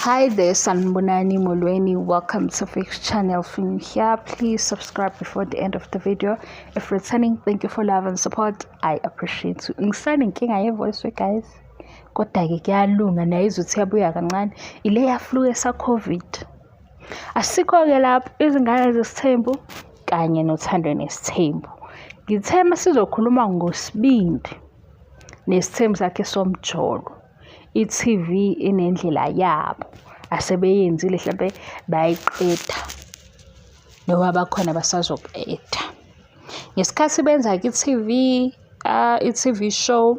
Hi there, Sanibonani Molweni. Welcome to Fix Channel. If you're here, please subscribe before the end of the video. If returning, thank you for love and support. I appreciate you. Ngisanenkinga ye-voice, guys. Kodwa-ke kuyalunga nayo izothi yabuya kancane. Ile ya-flu esa-COVID. Asikho-ke lapho izingane zesithembu kanye noThando Nesithembu. Ngithe masizokhuluma ngoSibindi nesithembu sakhe somjolo. I-TV inendlela yabo asebeyenzile, hlampe bayayiqeda noma bakhona basazoqeda. Ngesikhathi benza-ke i-TV, i-TV show,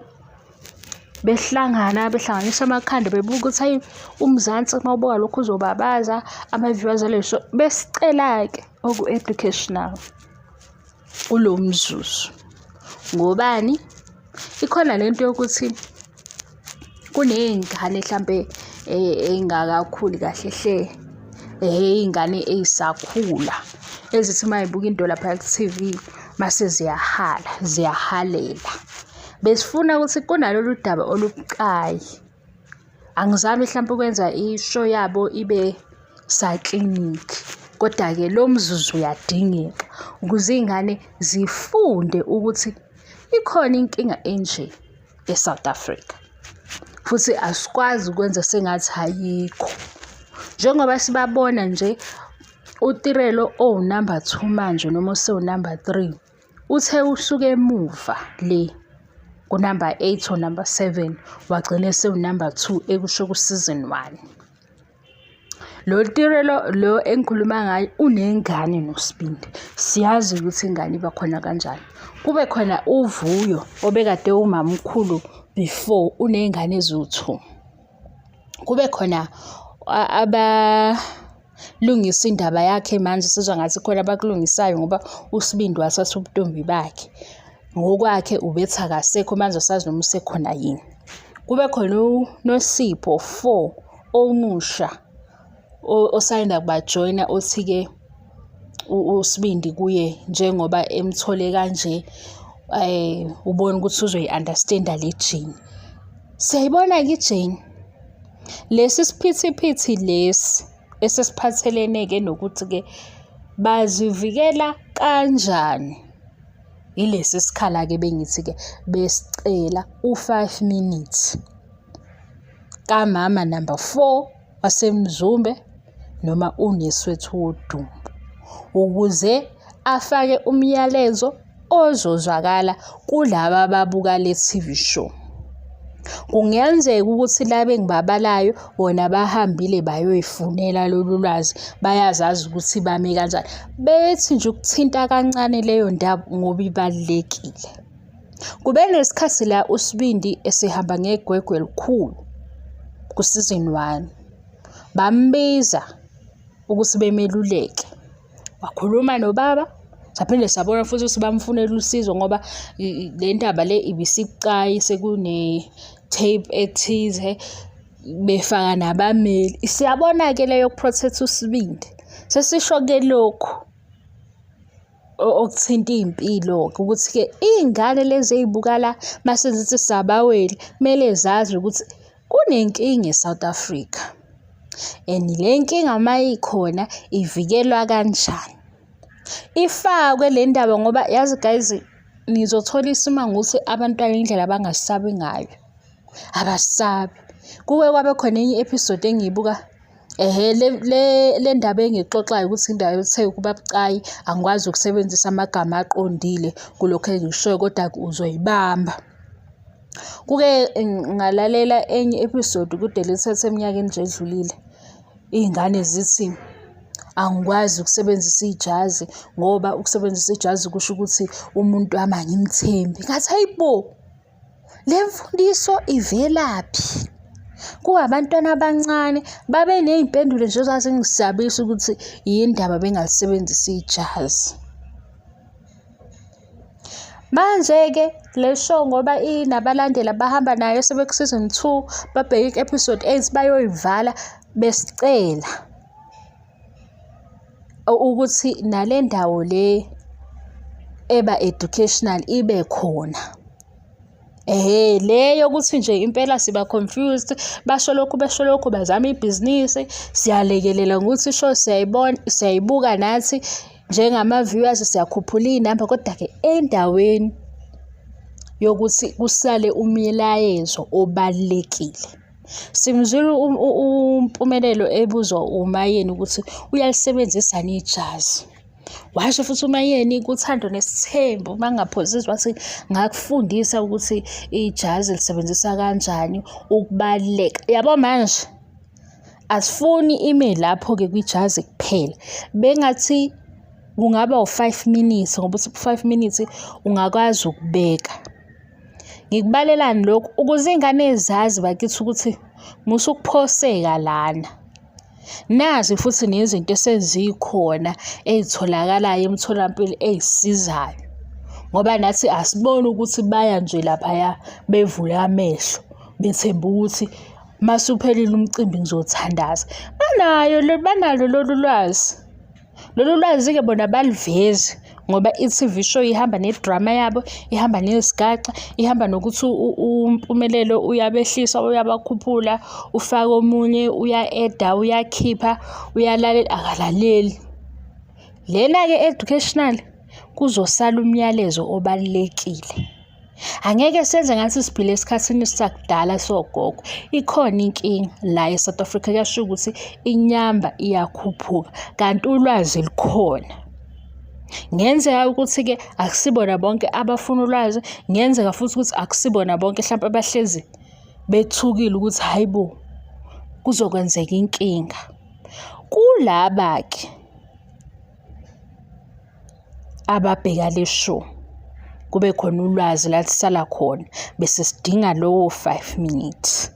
behlangana behlanganisa amakhanda, bebuka ukuthi hayi, uMzansi uma ubuka lokhu uzobabaza ama-viewers ale show. Besicela-ke oku-educational kulo mzuzu. Ngobani? Ikhona lento yokuthi kuney'ngane hlampe ey'ngakakhuli kahle hle, iy'ngane ey'sakhula ezithi uma y'buka into laphaya ku-TV mase ziyahala, ziyahalela. Besifuna ukuthi kunalolu daba olubucayi. Angizami hlampe ukwenza i-show yabo ibe saklinikhi, kodwa-ke lo mzuzu uyadingeka ukuze iy'ngane zifunde ukuthi ikhona inkinga enje e-South Africa. Futhi asikwazi ukwenza sengathi ayikho. Njengoba sibabona nje uTirelo owu-number 2 manje noma osewu-number 3, uthe usuke emuva le ku-number 8 or number 7, wagcina esewu-number 2 ekusho ku-season 1. Lo Tirelo lo engikhuluma ngaye unengane noSibindi. Siyazi ukuthi ingane iba khona kanjani. Kube khona uVuyo obekade ewumamkhulu before, uney'ngane eziwu-2. Kube khona abalungisa indaba yakhe manje, sizwa ngathi khona abakulungisayo ngoba uSibindi wathatha ubuntombi bakhe. Ngokwakhe ubethi akasekho, manje asazi noma usekhona yini. Kube khona uNosipho 4 omusha osayinda kubajoyina, othi-ke uSibindi kuye njengoba emthole kanje, ubona ukuthi uzoyi-understand-a le journey. Siyayibona-ke i-journey. Lesi siphithiphithi lesi esesiphathelene-ke nokuthi-ke bazivikela kanjani. Ilesi sikhala-ke bengithi-ke besicela u-5 minutes kamama number 4 waseMzumbe noma unesi wethu wodumo, ukuze afake umyalezo ozozwakala kulaba ababuka le TV show. Kungenzeka ukuthi laba engibabalayo bona bahambile bayoyifunela lolu lwazi, bayazazi ukuthi bame kanjani. Bethi nje ukuthinta kancane leyo ndaba ngoba ibalulekile. Kube nesikhathi la uSibindi esehamba ngegwegwe elikhulu ku-season 1. Bambiza ukuthi bemeluleke. Wakhuluma nobaba, saphinde sabona futhi ukuthi bamfunela usizo ngoba le ndaba le ibisibucayi, sekune-tape ethize, befaka nabameli. Siyabona-ke le yoku-protect uSibindi. Sesisho-ke lokhu okuthinta iy'mpilo-ke ukuthi-ke iy'ngane lezi ey'buka la mase zithi sabaweli, kumele zazi ukuthi kunenkinga e-South Africa and le nkinga uma ikhona ivikelwa kanjani. Ifakwe le ndaba ngoba yazi guys, nizothola isimanga ukuthi abantwana indlela abangasabi ngayo, abasabi. Kuke kwabe khona enye i-episode engiyibuka, ehhe, le ndaba engiyixoxayo ukuthi indawo ethe ukuba bucayi, angikwazi ukusebenzisa amagama aqondile kulokhu engikushoyo, kodwa uzoyibamba. Kuke ngalalela enye episode kude lithathe eminyakeni nje edlulile. Iy'ngane zithi angikwazi ukusebenzisa ijazi ngoba ukusebenzisa ijazi kusho ukuthi umuntu wami angimthembi. Ngathi hayi bo, le mfundiso ivelaphi? Kuwabantwana abancane babe ney'mpendulo nje ezazingisabisa ukuthi yini ndaba bengalisebenzisi ijazi. Manje-ke le show ngoba inabalandeli abahamba nayo sebeku-season 2, babheke ku-episode 8 bayoyivala, besicela ukuthi nale ndawo le eba educational ibe khona. Ehhe, le yokuthi nje impela siba confused, basho lokhu besho lokhu, bazama ibhizinisi, siyalekelela ngokuthi sho siyayibona, siyayibuka nathi njengama-viewers siyakhuphula iy'namba, kodwa-ke endaweni yokuthi kusale umylayezo obalulekile. Simzwile uMpumelelo ebuzwa uMaYeni ukuthi uyalisebenzisani ijazi. Washo futhi uMaYeni kuThando Nesithembu uma ngingaphosisi wathi ngakufundisa ukuthi ijazi lisebenzisa kanjani ukubaluleka. Yabo manje asifuni ime lapho-ke kwijazi kuphela. Bengathi kungaba u-five minutes ngoba u-five minutes ungakwazi ukubeka. Ngikubalelani lokhu ukuze iy'ngane zazi bakithi ukuthi musa ukuphoseka lana. Nazi futhi nezinto esezikhona ey'tholakalayo emtholampilo ey'sizayo ngoba nathi asiboni ukuthi baya nje laphaya bevule amehlo bethemba ukuthi mase uphelile umcimbi ngizothandaza. Banayo banalo lolu lwazi. Lolu lwazi-ke bona abaluvezi ngoba i-T_V show ihamba ne-drama yabo, ihamba nezigaxa, ihamba nokuthi uMpumelelo uyabehlisa uyabakhuphula, ufake omunye, uya-eda, uyakhipha, uyalalela, akalaleli. Lena-ke educational kuzosala umyalezo obalulekile. Angeke senze ngathi siphila esikhathini sakudala sogogo. Ikhona inkinga la e-South Africa kuyasho ukuthi inyamba iyakhuphuka kanti ulwazi lukhona. Kungenzeka ukuthi-ke akusibona bonke abafuna ulwazi, kungenzeka futhi ukuthi akusibona bonke hlampe abahlezi bethukile ukuthi hhayi bo, kuzokwenzeka inkinga. Kulaba-ke ababheka le show kube khona ulwazi la lisala khona bese sidinga lowo five minutes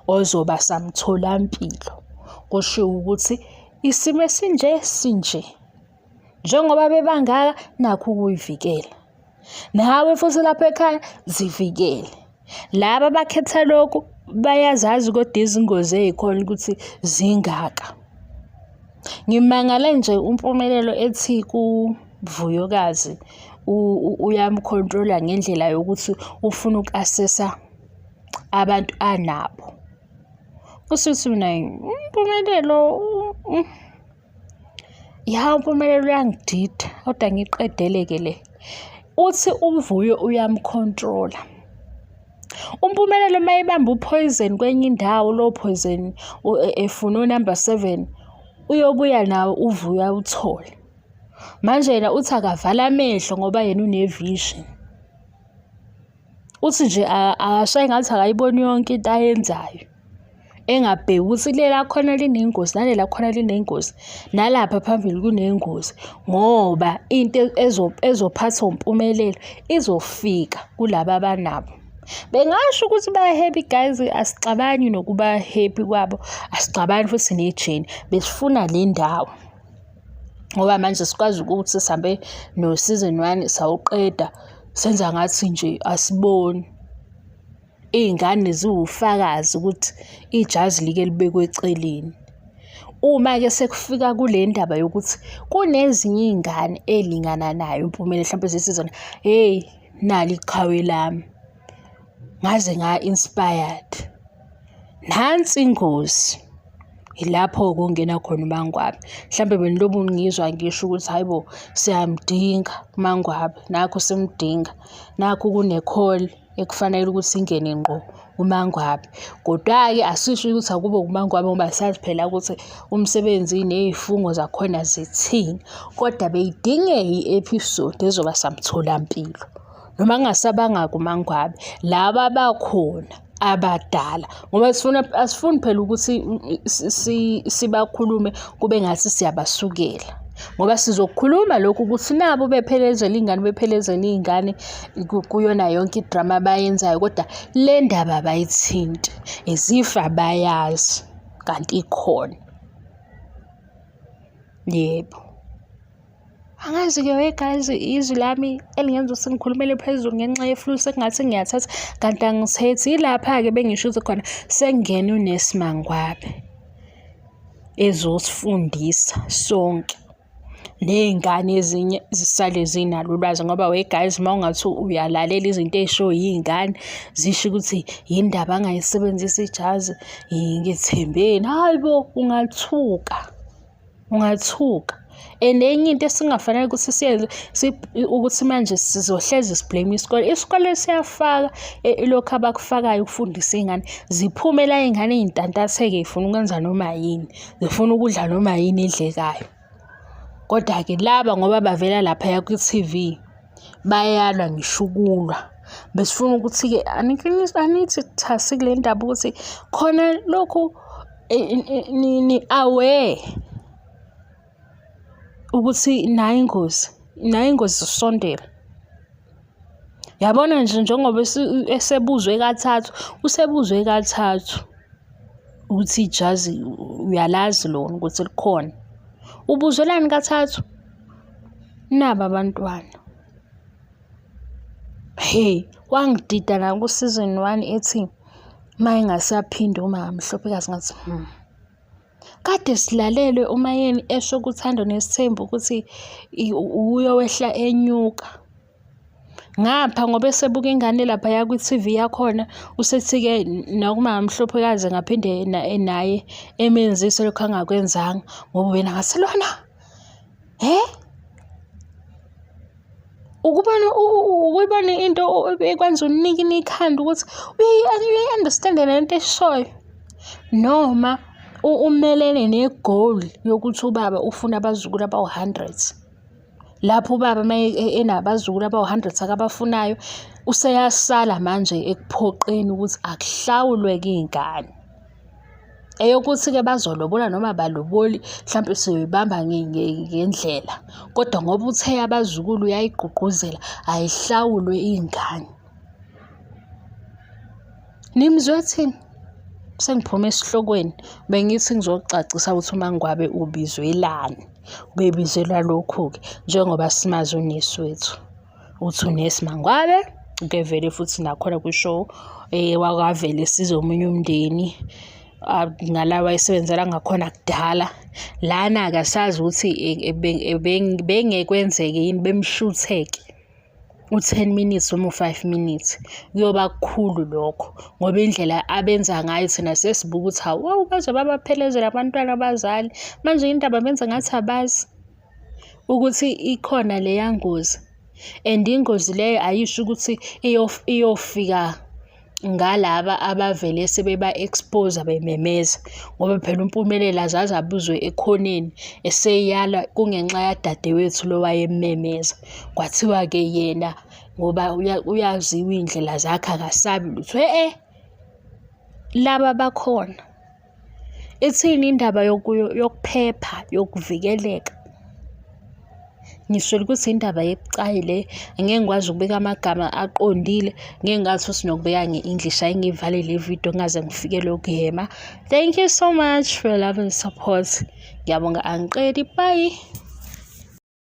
ozoba samtholampilo. Kushiwo ukuthi isimo esinje sinje, njengoba bebangaka nakhu ukuyivikela. Nawe futhi lapha ekhaya zivikele. Laba abakhetha lokhu bayazazi kodwa izingozi ey'khona ukuthi zingaka. Ngimangale nje uMpumelelo ethi kuVuyokazi uyamkhontrola ngendlela yokuthi ufuna uku-assess-a abantu anabo. Usuthi mina uMpumelelo Ya, uMpumelelo uyangidida kodwa ngiqedele-ke le. Uthi uVuyo uyamkhontrola. UMpumelelo uma ebamba uphoyizeni kwenye indawo, lowo phoyizeni efuna unamba seven, uyobuya nawo uVuyo awuthole. Manje yena uthi akavale amehlo ngoba yena une-vision. Uthi nje akashaye ngathi akayiboni yonke into ayenzayo. Engabheki ukuthi lela khona linengozi nalela khona linengozi, nalapha phambili kunengozi ngoba into ezophathwa uMpumelelo izofika kulaba abanabo. Bengasho ukuthi ba-happy guys, asixabani nokuba happy kwabo, asixabani futhi nejeni, besifuna le ndawo. Ngoba manje sikwazi ukuthi sihambe no-season one sawuqeda senza ngathi nje asiboni. Iy'ngane ziwufakazi ukuthi ijazi like libekwe eceleni. Uma-ke sekufika kule ndaba yokuthi kunezinye iy'ngane ey'lingana nayo uMpumelelo hlampe zithi zona, hheyi nali iqhawe lami, ngaze nga-inspired. Nansi ingozi, ilapho-ke okungena khona uMaNgwabe. Mhlampe benilobu ngizwa ngisho ukuthi hhayi bo, siyamdinga uMaNgwabe, nakhu simdinga, nakhu kune-call ekufanele ukuthi ingene ngqo kuMaNgwabe. Kodwa-ke asisho ukuthi akube uMaNgwabe ngoba sazi phela ukuthi umsebenzi ney'fungo zakhona zithini. Kodwa beyidingeka i-episode ezoba samtholampilo. Noma kungasabanga kuMaNgwabe, laba abakhona abadala ngoba sifuna asifuni phela ukuthi sibakhulume kube ngathi siyabasukela ngoba sizokhuluma lokhu ukuthi nabo bephelezela iy'ngane bephelezela iy'ngane kuyona yonke idrama abayenzayo kodwa le ndaba abayithinti izifa bayazi kanti ikhona. Yebo. Angazi-ke we guys, izwi lami elingenza ukuthi ngikhulumele phezulu ngenxa ye-flu sekungathi ngiyathatha kanti angithethi. Yilapha-ke bengisho ukuthi khona sekungena unesi Mangwabe ezosifundisa sonke. Ney'ngane ezinye zisale zinalo ulwazi ngoba we guys uma ungathi uyalalela izinto ey'shiwo yiy'ngane zisho ukuthi yindaba angayisebenzisi ijazi, ngithembeni, hhayi bo ungathuka. Ungathuka. And enye into esingafanele ukuthi siyenze ukuthi manje sizohlezi si-blame isikole. Isikole siyafaka lokhu abakufakayo ukufundisa iy'ngane. Ziphume la iy'ngane iy'ntantatheke y'funa ukwenza noma yini, zifuna ukudla noma yini edlekayo. Kodwa-ke laba ngoba bavela laphaya kwi-T_V bayalwa ngisho ukulwa. Besifuna ukuthi-ke anithi thasi kule ndaba ukuthi khona lokhu ni-aware ukuthi nayi ingozi, nayi ingozi isondela. Yabona nje njengoba esebuzwe kathathu, usebuzwe kathathu ukuthi ijazi uyalazi lona ukuthi likhona. Ubuzwelani kathathu? Naba abantwana. Hhe, wangidida la ku-season one ethi uma engasaphindi uMaMhlophekazi ngathi . Kade silalele uMaYeni esho kuThando Nesithembu ukuthi uye wehla enyuka. Ngapha ngoba esebuka ingane laphaya kwi-T_V yakhona, usethi-ke nakuMaMhlophekazi ngaphinde naye emenzise lokhu angakwenzanga ngoba wena ngasilona. Hhe? Ukubona ukuyibona into ekwenza unikine ikhanda ukuthi uyayi-understand-a le nto eshoyo noma umelene ne-goal yokuthi ubaba ufuna abazukulu abawu-hundred. Lapho ubaba uma enabazukulu abawu-hundred akabafunayo, useyasala manje ekuphoqeni ukuthi akuhlawulwe-ke iy'ngane. Eyokuthi-ke bazolobola noma abaloboli mhlampe siyoyibamba ngendlela, kodwa ngoba uthe abazukulu uyayigqugquzela ayihlawulwe iy'ngane. Nimzwe ethini? Sengiphume esihlokweni, bengithi ngizocacisa ukuthi uMaNgwabe ubizwelani, ubebizelwa lokhu-ke njengoba simazi unesi wethu. Uthi unesi Mangwabe kevele futhi nakhona kwi-show wakavele esiza omunye umndeni ngala wayesebenzela ngakhona kudala. Lana-ke asazi ukuthi bengekwenzeke yini bemshutheke u-ten minutes noma u-five minutes. Kuyoba kukhulu lokho ngoba indlela abenza ngayo thina sesibuka ukuthi hawu wawu baze babaphelezela abantwana abazali, manje indaba benza ngathi abazi ukuthi ikhona leya ngozi and ingozi leyo ayisho ukuthi iyofika ngalaba abavele sebeba-expose bememeza ngoba phela uMpumelelo azaze abuzwe ekhoneni eseyala kungenxa yadadewethu lo wayemmemeza. Kwathiwa-ke yena ngoba uyaziwa iy'ndlela zakhe akasabi lutho. E-e, laba bakhona. Ithini indaba yokuphepha, yokuvikeleka? Ngiswele ukuthi indaba ebucayi le, angeke ngikwazi ukubeka amagama aqondile, ngeke ngazi futhi nokubeka nge-English. Ake ngiyivale le video ngingaze ngifikelwe ukuhhema. Thank you so much for your love and support. Ngiyabonga angiqedi, bye.